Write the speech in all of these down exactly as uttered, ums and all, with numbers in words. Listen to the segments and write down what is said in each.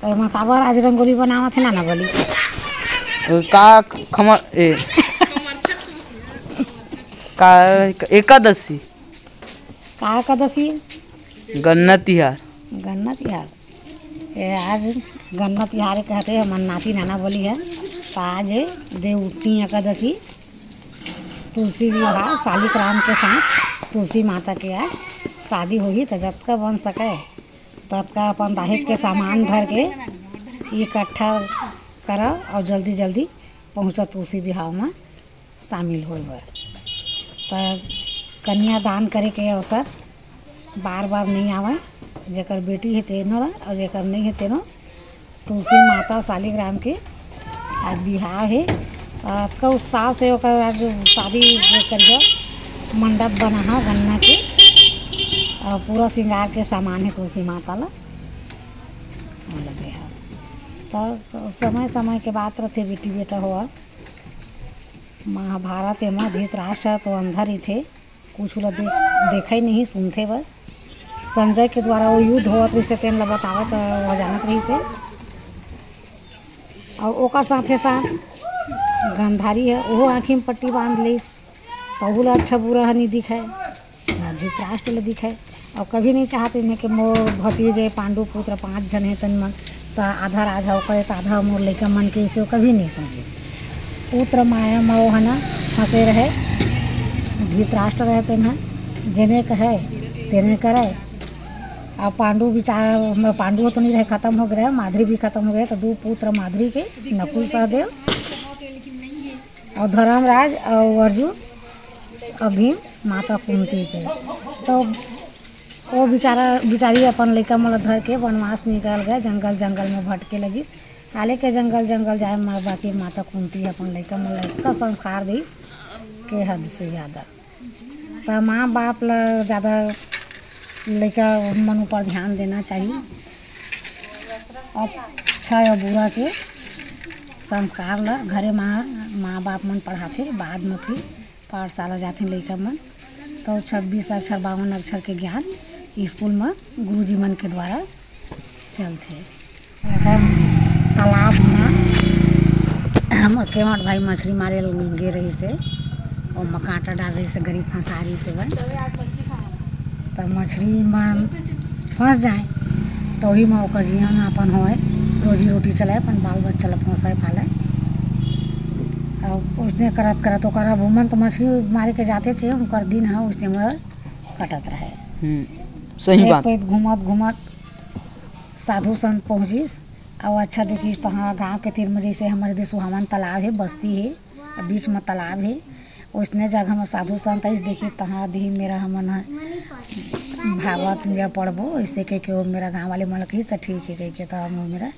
तो मैं काबर आज रंगोली बनावत है ना, ना बोली। का खमर ए का एकादशी? का एकादशी? गन्ना तिहार। गन्ना तिहार। ए, आज गन्ना तिहार कहते हैं, मन नाती नाना बोली है। तो आज है देवउठनी एकादशी, तुलसी विवाह, शालिग्राम के साथ तुलसी माता के आज शादी होही। तो जतका बन सके ततका अपन दहेज के सामान धर के इकट्ठा करा और जल्दी जल्दी पहुँचा तुलसी विवाह में शामिल होए बर। त कन्यादान करे के अवसर बार बार नहीं आवे। जेकर बेटी है तेनो ला और जेकर नहीं है तेनो। तुलसी माता और शालिग्राम के आज बिहाव है। अतका उत्साह से ओकर आज शादी जो करिया मंडप बना है गन्ना के, और पूरा श्रृंगार के सामान है तुलसी माता ला। वो लगे है। तो समय समय के बात रहते बेटी बेटा हुआ। महाभारत एमा धृतराष्ट्र तो अंधा रहिथे, कुछु ला दे-, देखय नहीं, सुनथे बस। संजय के द्वारा वो युद्ध होवत रहिसे, तेन ला बतावत, अ, वो जानत रहिसे। अउ ओकर साथे साथ गंधारी है, ओहो आँखी में पट्टी बांध लेस, त ओहू ला अच्छा बुरा ह नहीं दिखय। ना धृतराष्ट्र ल दिखय। अउ कभी नहीं चाहत इन्हें कि मोर भतीजे पांडु पुत्र पांच झन हे तन मन, त आधा राज ह ओकर, त आधा मोर लइका मन के, इसे कभी नहीं सोचे। पुत्र माया म ओहना फंसे रहे, धृतराष्ट्र रहे तेन ह, जेने कहे तेने करे। अब पांडु विचार, पांडु तो नहीं रहे, खत्म हो गए, माधुरी भी खत्म हो गए, तो दो पुत्र माधुरी के, नकुल सहदेव और धर्मराज और अर्जुन और भीम माता कुंती के। तो वो बेचारा, बेचारी अपन लइका मन ला धर के वनवास निकल गए, जंगल जंगल में भटके लगिस। काले के जंगल जंगल जाए मा-, बाकी माता कुंती अपन लइका मन ला इतना संस्कार दिस के हद से ज़्यादा। त माँ बाप ला ज़्यादा लइका मन ऊपर ध्यान देना चाहिए। अच्छा या बुरा के संस्कार ला घरे माँ, माँ बाप मन पढ़ाथे, बाद में फिर पाठशाला जाथे लइका मन, तो छब्बीस अक्षर, बावन अक्षर के ज्ञान स्कूल में गुरुजी मन के द्वारा चलथे। एकर तालाब में हमर केवट भाई मछली मारे ल गे रहिस हे, ओमा कांटा डाल रहिस हे, गरीब फंसा रहिस हे बन। त मछली मन फंस जाए, त ओही म ओकर जीवन यापन होए, रोजी रोटी चलाए, अपन बाल बच्चा ल पोसय पालय। अउ ओसने करत करत ओकर, अब ओमन तो मछली मारे के जाथे चे, ओकर दिन ह ओसने म कटत रहे। हम्म, सही एक बात। पैत घूमत घूमत साधु संत पहुँचिस, अउ अच्छा देखिस, तहाँ गाँव के तीर म जैसे हमर दे सुहावन तालाब हे, बस्ती हे, अउ बीच म तालाब हे, ओइसने जगह म साधु संत आइस, देखिस, तहाँ दिही मेरा हमन ह भागवत या पढ़बो, ऐसे कह के वो मेरा गाँव वाले मन ल कहिस, त ठीक हे कह के, त हम मेरा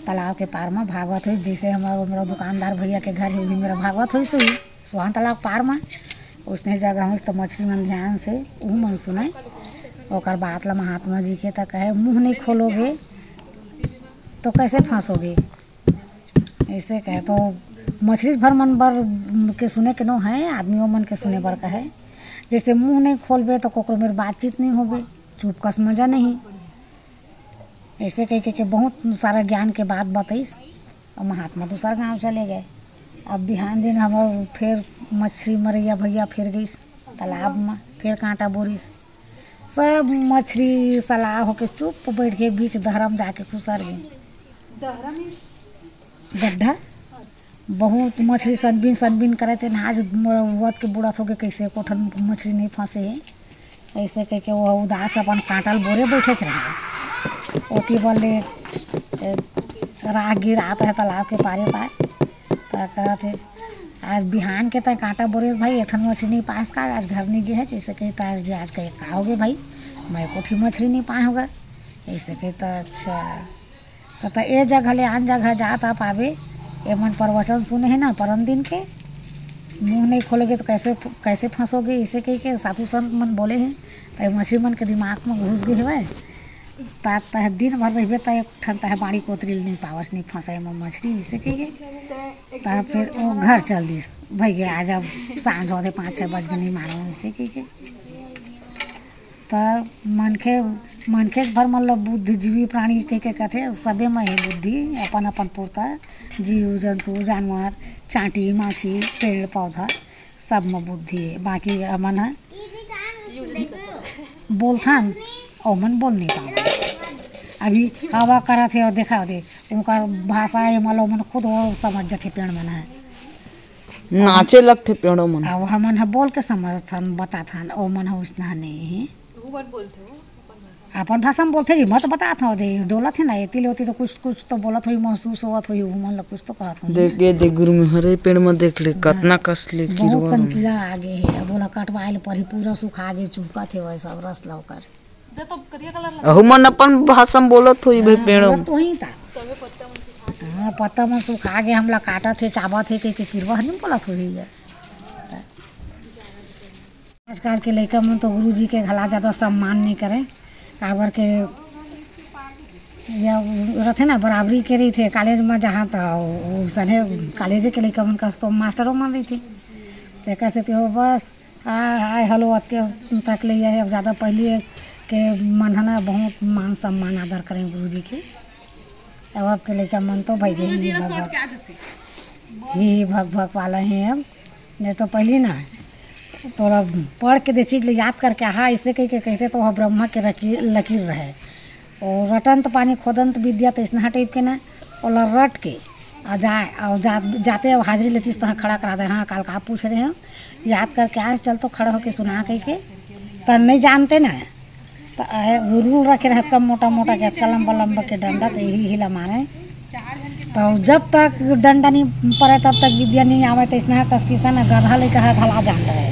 तालाब के पार म भागवत होइस, जैसे हमर वो मेरा दुकानदार भैया के घर हे, वही मेरा भागवत होइस होही। सुहान तालाब पार म ओइसने जगह होइस, त मछली मन ध्यान से उहू मन सुनय। ओकर बात ल महात्मा जी के त कहे, "मुँह नहीं खोलोगे तो कैसे फंसोगे?" ऐसे कहे तो मछली भर मन बर के सुने के नो है, आदमियों मन के सुने बर कहे। जैसे मुँह नहीं खोलबे तो कोकरो मेर बातचीत नहीं होबे, चुप कस मजा नहीं। ऐसे कह के, के बहुत सारा ज्ञान के बात बताइस। अब महात्मा दूसर गांव चले गए। अब बिहान दिन हमर फेर मछली मरैया भैया फेर गइस तालाब में, फेर कांटा बोरिस। सब मछली सलाह होके चुप बैठ के बीच धरम जाके खुसर गई। गड्ढा। बहुत मछली सनबीन सनबीन करे थे, आज मोर वत के बुढ़त होके कैसे कोठन मछली नहीं फंसे है। ऐसे कह के वो उदास अपन कांटल बोरे बैठे रहे। ओती बल्ले, ए, राह गिरात है तालाब के पारे पार। त कहत हे, "आज बिहान के तय कांटा बोरेस भाई, एक ठन मछली नहीं पास का, आज घर नहीं गे है।" जैसे कही, "त आज, आज कही का होगे भाई, मैं कोठी मछली नहीं पाए होगा।" ऐसे कही, "त अच्छा।" त, त ए जगह ले आन जगह जात आ पावे, ए मन प्रवचन सुने है ना परन दिन के, "मुंह नहीं खोलोगे तो कैसे, कैसे फंसोगे?" ऐसे कही के साधु संत मन बोले हैं, त ए मछली मन के दिमाग में घुस गए हवे। त, त दिन भर रहिबे त एक ठन तहे बाड़ी कोतरी ल नहीं पावस, नहीं फंसाए में मछली, ऐसे कही के। त फिर वो घर चल दिस, "भैया आज अब सांझ होथे, पाँच छः बज के नहीं मारो," ऐसे कही के। त मनखे, मनखे भर मन ल बुद्धिजीवी प्राणी कहिके कथे, सबे म हे बुद्धि, अपन अपन पुरता, जीव जंतु, जानवर, चांटी, माछी, पेड़ पौधा, सब म बुद्धि हे। बाकी हमन ह बोलथन, ओमन बोल नहीं पावय। अभी हवा करत हे अउ देखा दे, उनकर भाषा हे, मतलब ओमन खुद वो समझ जथे पेड़ मन ह। नाचे लगथे पेड़ो मन। अब हमन ह बोल के समझथन, बताथन, ओमन ह उसना नहीं हे। अपन भाषा में बोलथे जी, मत बतात हव दे, डोलत हे ना, एती ले ओती तो कुछ, कुछ तो बोलत होही, महसूस होवत होही, उमन ल कुछ तो कहत होही। देख, ये देख गुरु में हरे पेड़ में देख ले, कतना कस ले बहुत किरवा कन में। कीड़ा आगे हे, अब ओला कटवाए ले परही, पूरा सुखा गे, चुहकत हे, वह सब रस लौकर। अहू मन अपन भाषा में बोलत होही भाई, हाँ, पेड़ो में। बोलत होही ता। हाँ, पत्ता मन सुखा गे, हमला काटत हे, चाबत हे, कहिके किरवा ह नहीं बोलत होही ये। आजकल के लइका मन तो गुरुजी के घला जादा सम्मान नइ करय, काबर के या रथे ना, बराबरी के रहिथे। कॉलेज म जहाँ त ओ सने कॉलेज के लइका मन कस तो मास्टरो मन रहिथे, तेकर सेती हो बस आ, हाय हेलो अतके तक ले ये। अब जादा पहिली के मन ह ना बहुत मान सम्मान आदर करे गुरुजी के। अब, अब के लइका मन तो भई ही भग भग, ही भग भग वाला हे। अब नहीं तो पहिली ना तोला पढ़ के दे चीज ले याद करके, हाँ, ऐसे कहिके कहते तो वह ब्रह्मा के रकी-, लकीर रहे। और रटंत पानी खोदंत विद्या, तो इसना टाइप के ना, ओला रट के आ जाए, और जा, जाते अब हाजिरी लेतिस तहाँ खड़ा करा दे, हाँ, काल का पूछ रहे हो, याद करके आए, चल तो खड़ा होके सुना कहिके, त नहीं जानते ना। त आए, रूल रखे रहे, अतका मोटा मोटा के, अतका लंबा लंबा के डंडा, त यही हिला मारे। त जब तक डंडा नहीं पड़े, तब तक विद्या नहीं आवे। त इसना कस किसन गधा लइका ह घला जान रहे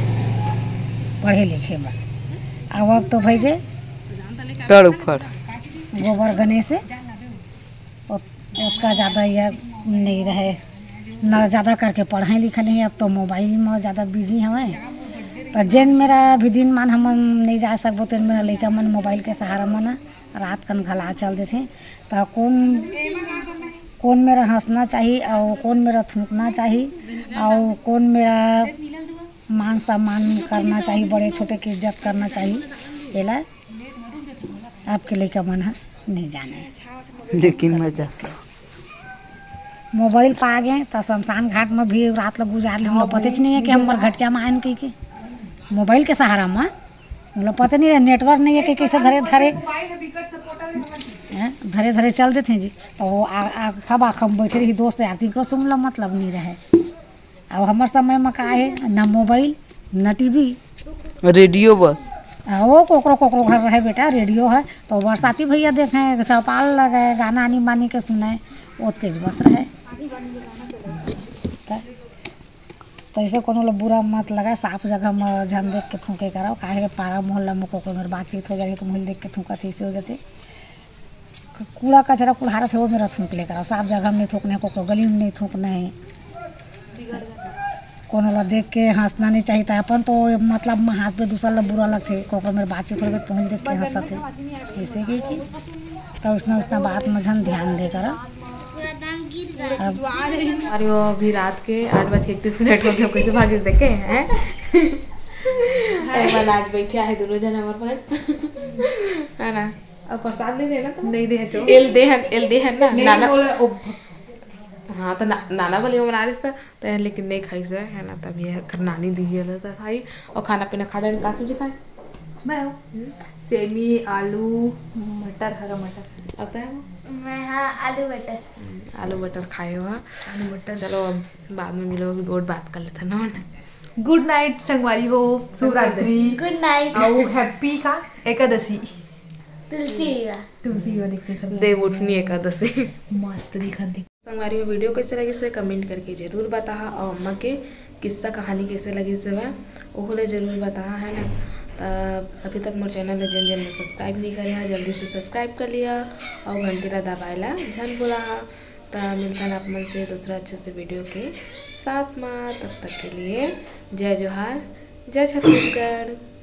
पढ़े लिखे में। अब, अब तो भई गे तड़ उखड़। गोबर गणेश से ओत-, ओतका जादा ये नहीं रहे, न जादा करके पढ़े लिखे नहीं, अब तो मोबाइल में जादा बिजी हवय। त जेन मेरा भी दिन मान हमन नहीं जा सकबो, तेन मेरा लइका मन मोबाइल के सहारा मन रात कन घला चल देथे। त कौन, कौन मेरा हंसना चाही, और कौन मेरा थूकना चाही, और कौन मेरा मान सम्मान करना चाही, बड़े छोटे के इज्जत करना चाही, एला अब के लइका मन ह नहीं जाने। लेकिन मैं जानथों। मोबाइल पा गे त शमशान घाट में भी रात ल गुजार ले, हमला पतेच नहीं हे कि हमर घटिया में आयन कहिके। मोबाइल के सहारा में, हमला पता नहीं हे, नेटवर्क नहीं हे कि कइसे धरे धरे, हैं, धरे धरे चल देथे जी। तो वो आ, आ, खब आखम बैठे रही दोस्त यार, तिनको से हमला मतलब नहीं रहे। अब हमर समय म का हे, ना मोबाइल, ना टीवी। रेडियो बस। आ, वो कोकरो, कोकरो घर रहे बेटा, रेडियो हे, तो बरसाती भैया देखे, चौपाल लगे, गाना आनी बानी के सुने, ओतकेच बस रहे। त-, तइसे कोनो ल बुरा मत लगा, साफ जगह म झन देख के थूके करव, काहे के पारा मोहल्ला म कोकरो मेर बातचीत हो जाही, तो मोहिल देख के थूकत हे, अइसे हो जाथे। कूड़ा कचरा कुल्हारत हे, वो मेरा थूक लेकर, साफ जगह में नहीं थूकना हे, कोकरो गली में नहीं थूकना हे। कोनो ला देख के हंसना नहीं चाहिए था। अपन तो मतलब में हंसबे, दूसर ला बुरा लगथे, कोकरो मेर बातचीत होबे, पहुंच देख के हंसत हे, ऐसे की, की तो उसना, उसना बात में झन ध्यान दे कर। अब अरे वो अभी रात के आठ बज के इकतीस मिनट हो गया, कैसे भागिस देखे हैं? ए, बल आज बैठे आहे दोनों जन हमारे पास, है ना? अब प्रसाद नहीं देना तो? नहीं दे जो। एल देहन, एल देहन ना, नहीं नाना। बोला, ओ, हाँ, तो ना, नाना बोले वो बना रही था, तो लेकिन नहीं खाई से, है ना, तब ये कर नानी दी ये लो तो खाई, और खाना पीना खा डाल, का सब्जी खाए? मैं हूँ। हम्म? सेमी, आलू, मटर, हरा मटर। आता है वो? मैं, हाँ, आलू मटर। हम्म, आलू मटर खाए हुआ। आलू मटर। चलो, अब बाद में मिलो, अभी गोट बात कर लेते हैं ना। Good night संगवारी हो, शुभ रात्रि। Good night। अउ happy का एकादशी। तुलसी विवाह। तुलसी विवाह देखते थे। देव उठनी एकादशी। मस्त दिखत दिख। संगवारी हो, video कैसे लगिस हे comment करके जरूर बताहा, अउ अम्मा के किस्सा कहानी कैसे लगिस हे वह, ओहो ले जरूर बताहा, है ना। त अभी तक मोर channel ला जेन जेन मन subscribe नहीं करे हा, जल्दी से subscribe कर लिया अउ घंटी ला दबाए ला झन भुलाहा। त मिलथन आप मन से दूसरा अच्छे से video के साथ मा, तब तक के लिए जय जोहार, जय छत्तीसगढ़।